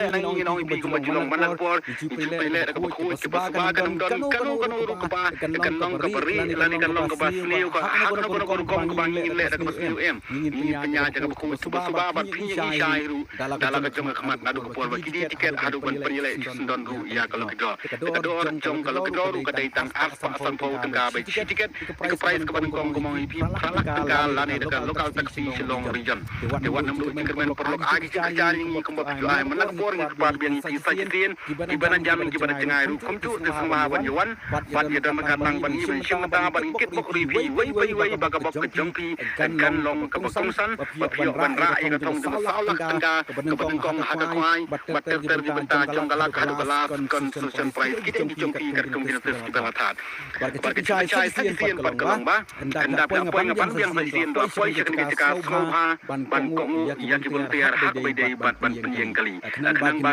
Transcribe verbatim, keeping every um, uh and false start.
Nang ngi nong ïa phi kumba ju long man la ka por, ngi ju pynleh da kaba khuid kaba suba, kan ym don kano kano ruh kaba kan long kaba rieh lane kan long kaba sniew, ha kano kano ka rukom kaba ngi leh da kaba sniew em. Ngi pynïaid da kaba khuid kaba suba bad phi ïa i shai ruh da la ka jong ka khmat naduh ka por ba ki die tiket haduh ban pynïaleh shisyndon ruh ïa ka lucky draw. Te ka dor jong ka lucky draw ruh ka dei tang arspah sanphew tyngka bad shi tiket. Te ka prize kaba nyngkong ka mong ïa phi phra lak tyngka lane da ka local taxi Shillong Region. Te wat nym duh jingkyrmen paralok, ai ka jingkyrmen ïa ngi kumba phi ju ai man la ka por, ngi kyrpad biang ïa phi sa shisien, kiba na jam kiba na jngai ruh kumjuh te sngewbha ban ïa wan bad ïa don ka nang ban ïa shim bynta bad ngi kitbok ruh ïa phi iwei pa iwei ba ka bok ka jong phi kan long kaba kongsan, ba phi ïoh ban rah ïa ka thong jong ka saw lak tyngka kaba nyngkong ha ka khwai bad ter ter ki bynta jong ka lak haduh ka last consolation prize ki jong ki jong phi katkum ki notice kiba la thad. Bad ka jingshai sa shisien pat ka long ba ynda poi nga pan biang sa shisien, la poi sha kane ka jaka sngewbha ban kohnguh ïa ki volunteer ha kaba ïadei bad ban pynïeng kali. Khnang ba